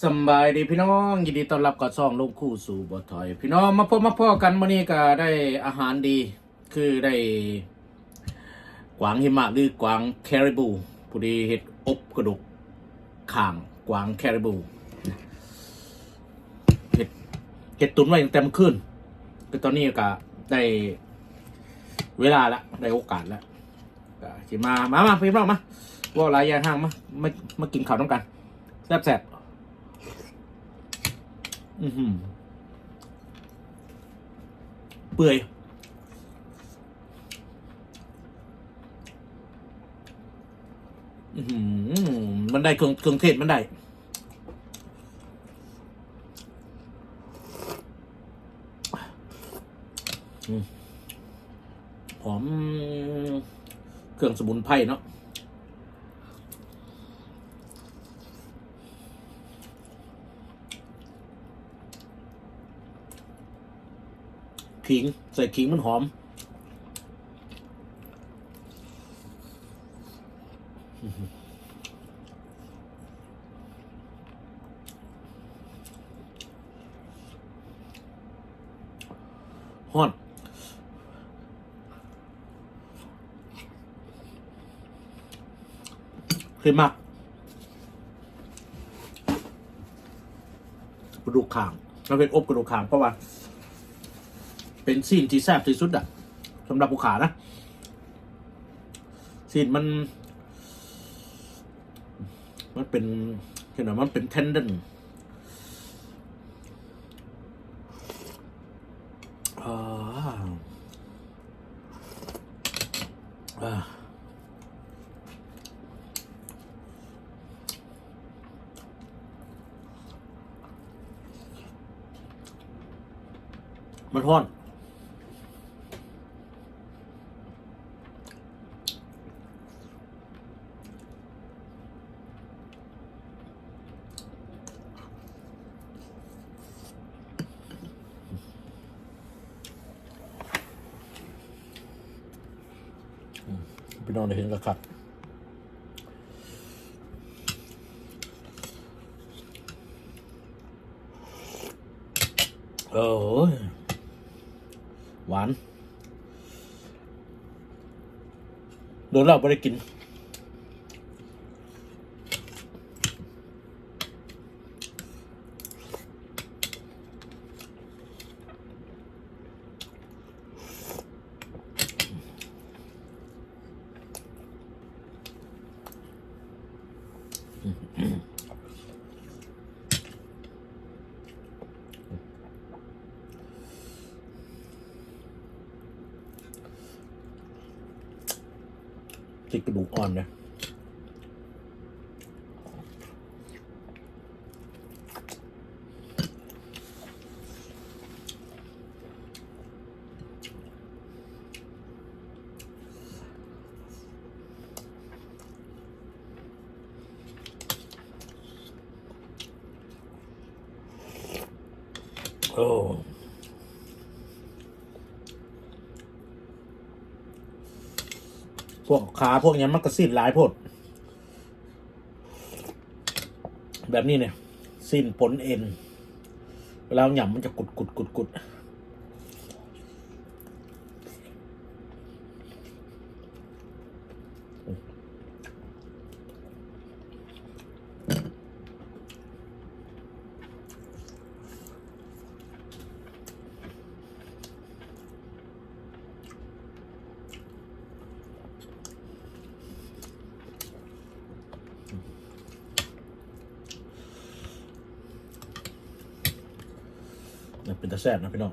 ສຳບາຍດີພີ່ນ້ອງ, ຍິນດີຕ້ອນຮັບເຂົ້າຊ່ອງລຸງຄູສູ່ບໍ່ຖອຍ. ພີ່ນ້ອງມາພົບມາພໍ້ກັນມື້ນີ້ກໍໄດ້ອາຫານດີ ຄືໄດ້ກວາງຫິມະ ຫຼື ກວາງແຄຣິບູ. ພໍດີເຮັດອົບກະດູກຂ້າງກວາງແຄຣິບູ ເຮັດ ເຮັດຕຸນໄວ້ຕັ້ງແຕ່ມື້ຄືນ ກໍຕອນນີ້ກໍໄດ້ເວລາລະ ໄດ້ໂອກາດລະ ກໍຊິມາ ມາ ມາ ພີ່ນ້ອງມາ ເວົ້າຫຼາຍຢ່າງຫ່າງ ມາ ມາ ມາກິນເຂົ້ານຳກັນ ແຊບໆ. ອືຫື ເປື່ອຍ ອືຫື ມັນໄດ້ເຄື່ອງ ເຄື່ອງເທດມັນໄດ້ ອືມ ຫອມເຄື່ອງສະໝຸນໄພເນາະ. ຂີງ ໃສ່ຂີງມັນຫອມ. ຮ້ອນ ຄືມັກກະດູກຂ້າງ ເຮົາເຮັດອົບກະດູກຂ້າງ ເພາະວ່າເປັນຊີ້ນທີ່ແຊບທີ່ສຸດອະ ສຳລັບຜູ້ຂ້ານະ. ຊີ້ນມັນ ມັນເປັນ ເຫັນວ່າມັນເປັນເທັນເດີນ ອ່າ ອ່າ ມັນຮ້ອນ. ອືມ ພີ່ນ້ອງໄດ້ເຫັນຄັກໆ. ໂອ້ຍ ຫວານ ໂດນແລ້ວບໍ່ໄດ້ກິນ. ຕິດກະດູກອ່ອນເດ້. ໂອ້ ພວກຂາພວກຫຍັງມັນກໍຊີ້ນຫຼາຍໂພດ. ແບບນີ້ນີ້ ຊີ້ນປົນເອັນ ເວລາເຮົາຫຍ້ຳມັນຈະກຸດໆໆໆ. ເປັນຕາແຊບນະພີ່ນ້ອງ.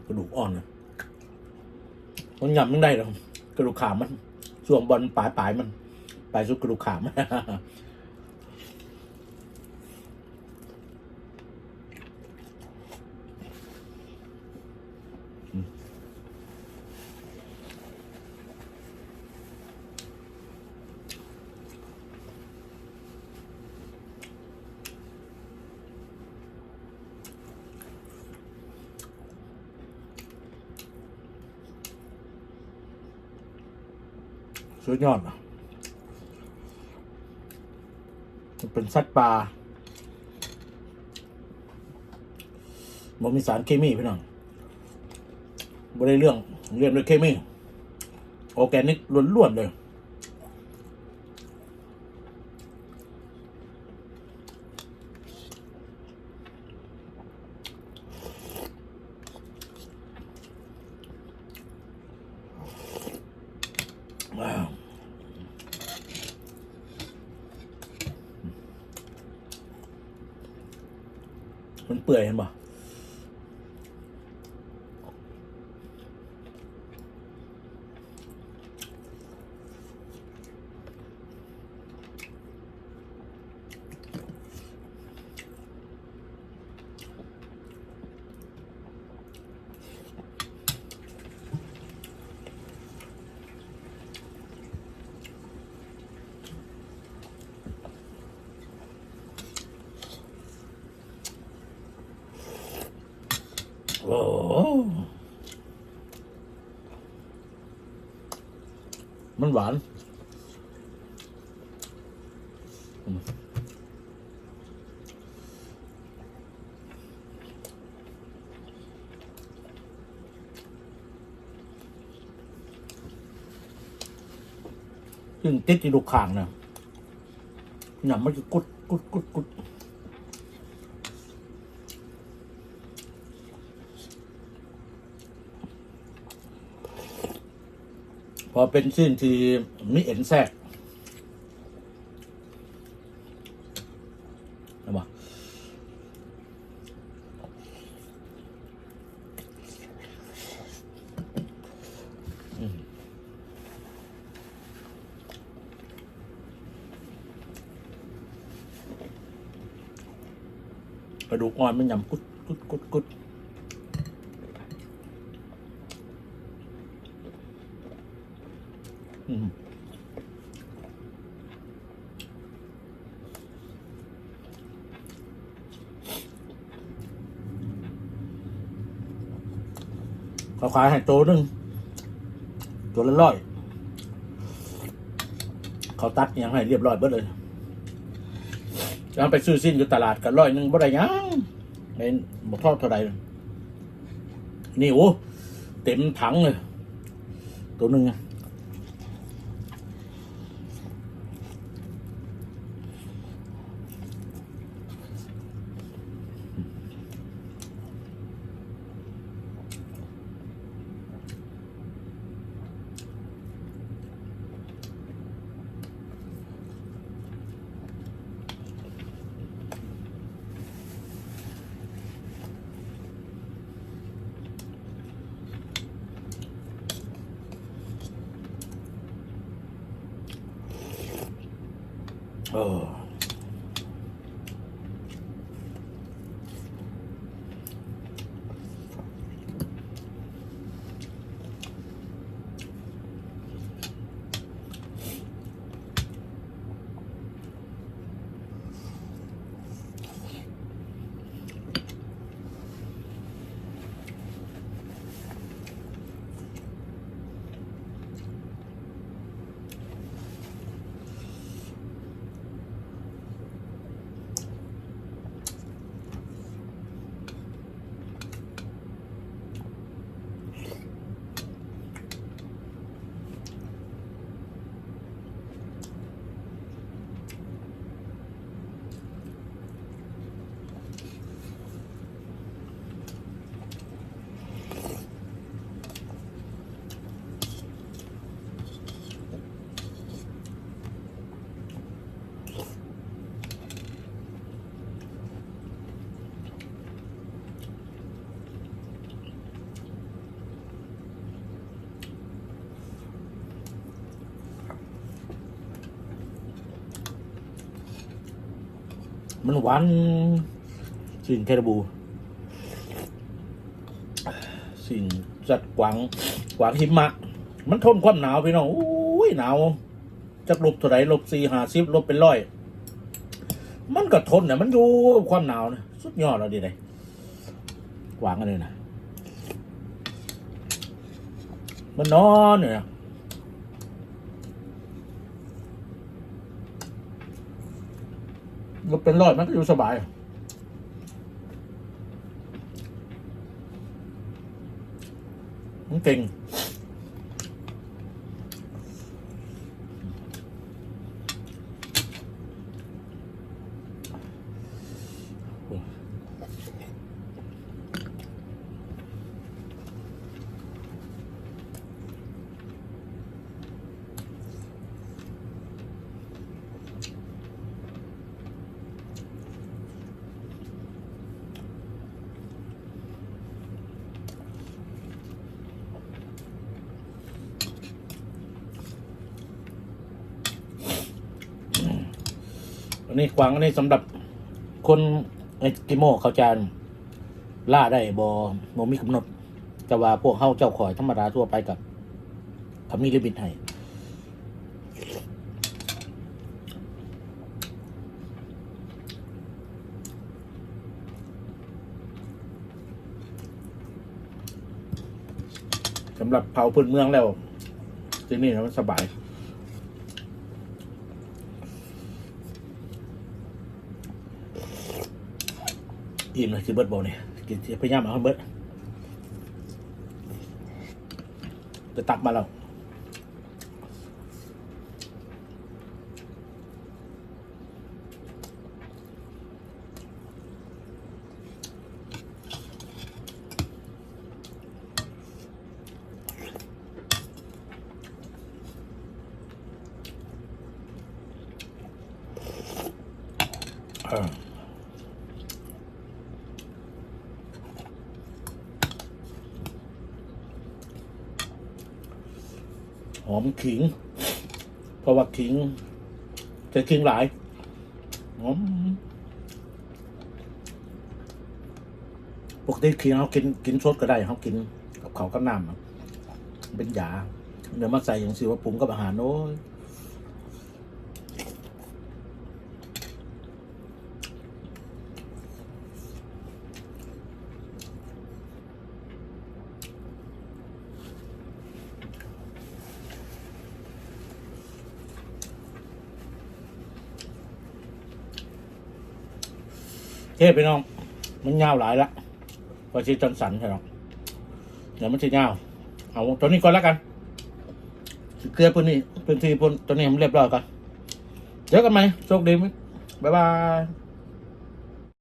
ກະດູກອ່ອນນະ ມັນຫຍ້ຳຍັງໄດ້ດອກ ກະດູກຂາມັນ ຊ່ວງບ່ອນປາຍໆມັນ ປາຍສຸດກະດູກຂາມັນ. ສຸດຍອດ ມັນເປັນສັດປ່າ ບໍ່ມີສານເຄມີພີ່ນ້ອງ ບໍ່ໄດ້ເລື່ອງ ລ້ຽງດ້ວຍເຄມີ ອໍແກນິກລ້ວນໆເລີຍ. ມັນເປື່ອຍເຫັນບໍ່? ໂອ້ ມັນຫວານ ອືມ ຈຶ່ງຕິດຢູ່ລູກຄ້າງນະ ຫຍັງມັນຊິກຸດ ກຸດ ກຸດ ກຸດ. ເພາະເປັນຊີ້ນທີ່ມີເອັນແຊກ ເຫັນບໍ່? ອືມ. ກະດູກອ່ອນມັນຫຍ້ຳກຸດ ກຸດ ກຸດ ກຸດ ອືມ. ເຂົາຂາຍໃຫ້ໂຕໜຶ່ງ ໂຕລະຮ້ອຍ ເຂົາຕັດຫຍັງໃຫ້ລຽບລ້ອຍເບິດເລີຍ. ເຮົາໄປຊື້ຊີ້ນຢູ່ຕະຫຼາດກໍຮ້ອຍໜຶ່ງ ບໍ່ໄດ້ຫຍັງ ແມ່ນບໍ່ພໍເທົ່າໃດ. ນີ້ ໂອ້ ເຕັມຖັງເລີຍ ໂຕໜຶ່ງ. ເອີ. ມັນຫວານ ຊີ້ນແຄຣບູ ຊີ້ນສັດກວາງ ກວາງຫິມະ ມັນທົນຄວາມໜາວພີ່ນ້ອງ. ໂອ້ຍ ໜາວ ຈັກລົບເທົ່າໃດ ລົບສີ່ ຫ້າສິບ ລົບເປັນຮ້ອຍ ມັນກໍທົນນະ ມັນຢູ່ກັບຄວາມໜາວນະ ສຸດຍອດແລ້ວເດ. ກວາງອັນນີ້ນະ ມັນນອນຢູ່ນະ. ລົດເປັນຮ້ອຍມັນກໍຢູ່ສະບາຍ. ມັນເກັ່ງ. ອັນນີ້ກວາງ ອັນນີ້ສຳລັບຄົນເອສກິໂມ ເຂົາຈະລ່າໄດ້ບໍ່ ບໍ່ມີກຳນົດ, ແຕ່ວ່າພວກເຮົາເຈົ້າຂ້ອຍທຳມະດາທົ່ວໄປກໍ ກໍມີລິມິດໃຫ້. ສຳລັບເຜົ່າພື້ນເມືອງແລ້ວ ທີ່ນີ້ນະມັນສະບາຍ. ອີ່ມແລ້ວ ຊິເບິດບໍ່ນີ້? ກິນ ພະຍາຍາມເອົາໃຫ້ເບິດ. ຈະຕັກມາແລ້ວ. ຫອມຂີງ ເພາະວ່າຂີງ ໃສ່ຂີງຫຼາຍ ຫອມ. ປົກກະຕິຂີງເຮົາກິນ ກິນສົດກໍໄດ້ ເຮົາກິນກັບເຂົ້າກັບນ້ຳ ເປັນຢາ. ດຽວມາໃສ່ຈັ່ງຊີ້ ມາປຸງກັບອາຫານ ໂອ້ຍ. ເອີ ພີ່ນ້ອງ ມັນຍາວຫຼາຍລະ ວ່າຊິຈັ່ງຊັ້ນເນາະ ດຽວມັນຊິຍາວ. ເອົາເທົ່ານີ້ກ່ອນລະກັນ ຊິເຄື່ອພື້ນທີ່ ພື້ນທີ່ ຕົວນີ້ໃຫ້ມັນຮຽບຮ້ອຍກ່ອນ. ເຈີກັນໃໝ່ ໂຊກດີ ບາຍບາຍ.